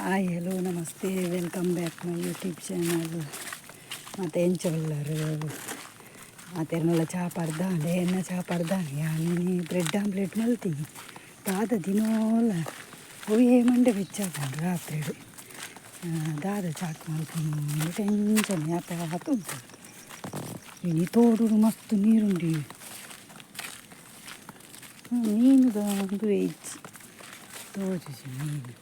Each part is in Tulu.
Hi hello namaste, welcome back my YouTube channel. ಮತ್ತು ಎಂಚ ಉಲ್ಲರು ಮಾತೆರ್ನಲ ಚಾ ಪರ್ದಾಂಡೆ ಎನ್ನ ಚಾ ಪರ್ದಾನೆ ಯಾನಿನಿ ಬ್ರೆಡ್ ಆಮ್ಲೆಟ್ ಮಲ್ತೀನಿ ದಾದ ದಿನೋಲ ಒಯ್ಯೇ ಮಂಡೆ ಬೆಚ್ಚಾಪುಂಡು ರಾತ್ರಿ ದಾದ ಚಾಕ್ ಮಲ್ಪುನು ಟೆನ್ಷನ್ ಯಾಪ ಉಂಟು. ಇನಿ ತೋಡುಡು ಮಸ್ತ್ ನೀರುಂಡು, ಮೀನುದ ಒಂದು ಇಜ್ಜಿ ತೋಜುಜಿ ಮೀನು.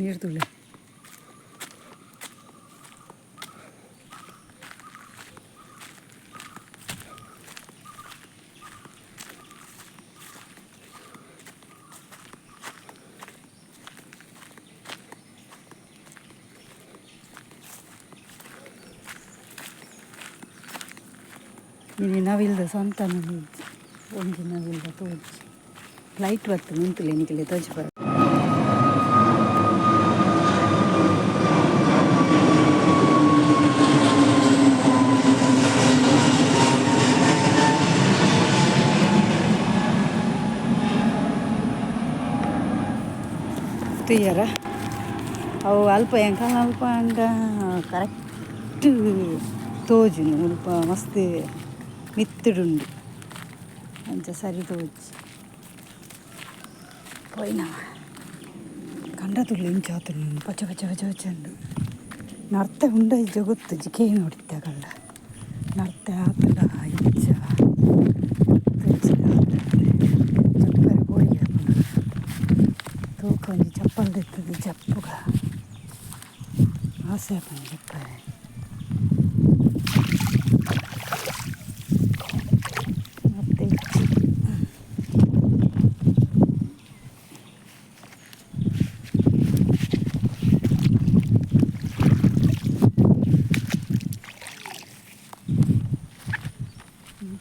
ನೀರು ತುಲೆ. ಇನಿ ನವಿಲ್ದ ಸಂತಾನ ಇಜ್ಜಿ, ಒಂಜಿ ನವಿಲ್ದ ತೋಜಿ. ಫ್ಲೈಟ್ ಬತ್ತು ನಿಂತುಲೆ ನಿಕಲೆ ತೋಜಿಪರ. ತೂಯರ, ಅವು ಅಲ್ಪ ಎಂಕಲ್ನ ಅಲ್ಪ ಆಂಡ ಕರೆಕ್ಟ್ ತೋಜುನು. ಮುಲ್ಪ ಮಸ್ತ್ ಮಿತ್ತುಡುಂಡು, ಅಂಚ ಸರಿ ತೋಜಿ. ಪೋಯಿನ ಕಂಡ ತುಳ್ಳು ಇಂಚ ಆತುಂಡು, ಪಚ್ಚ ಪಚ್ಚ ಪಚ್ಚ ಪಚ್ಚ ಉಂಡು. ನರ್ತೆ ಉಂಡ ಇಜ್ಜ ಗೊತ್ತುಜ್ಜಿ, ಕೇನೊಡಿತ್ತೆ ಅಕಲ್ಡ. ನರ್ತೆ ಆತುಂಡ ಇಜ್ಜ ಗೊತ್ತುಜ್ಜಿ. ಜಪ್ಪರೆ ಪೋಡಿಗೆ ಆಪುಂಡು. ತೂಕ, ಒಂಜಿ ಚಪ್ಪಲ್ ದೆತ್ತುದು ಜಪ್ಪುಗ, ಆಸೆ ಆಪುಂಡು ಜಪ್ಪರೆ. ನರ್ತೆ ಇಜ್ಜಿ.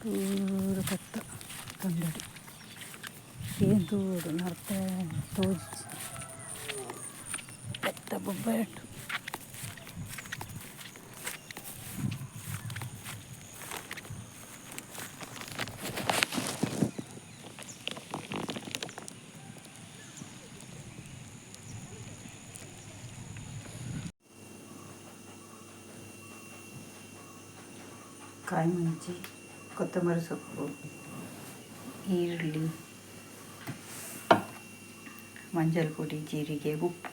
ಪೂರ ಪೆತ್ತ ಕಂಡಡ್ ಏನ್ ತೂವೊಡು, ನರ್ತೆ ತೋಜುಜಿ. ಪೆತ್ತ ಬೊಬ್ಬೆ ಉಂಡು. ಕಾಯಿ ಮುಂಚಿ, ಕೊತ್ತಂಬರಿ ಸೊಪ್ಪು, ಈರುಳ್ಳಿ, ಮಂಜಲ್ ಪೊಡಿ, ಜೀರಿಗೆ, ಉಪ್ಪು.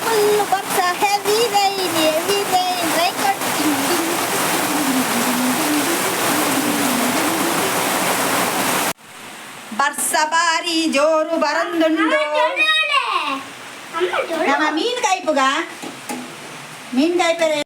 Full ಬರ್ಸ, heavy rain, heavy rain, rain. ಬರ್ಸ ಬಾರಿ ಜೋರು ಬರಂದುಂಡು. ನಮ್ಮ ಮೀನ್ ಕಾಯ್ಪುಗ, ಮೀನ್ ಕಾಯ್ಪರೆ.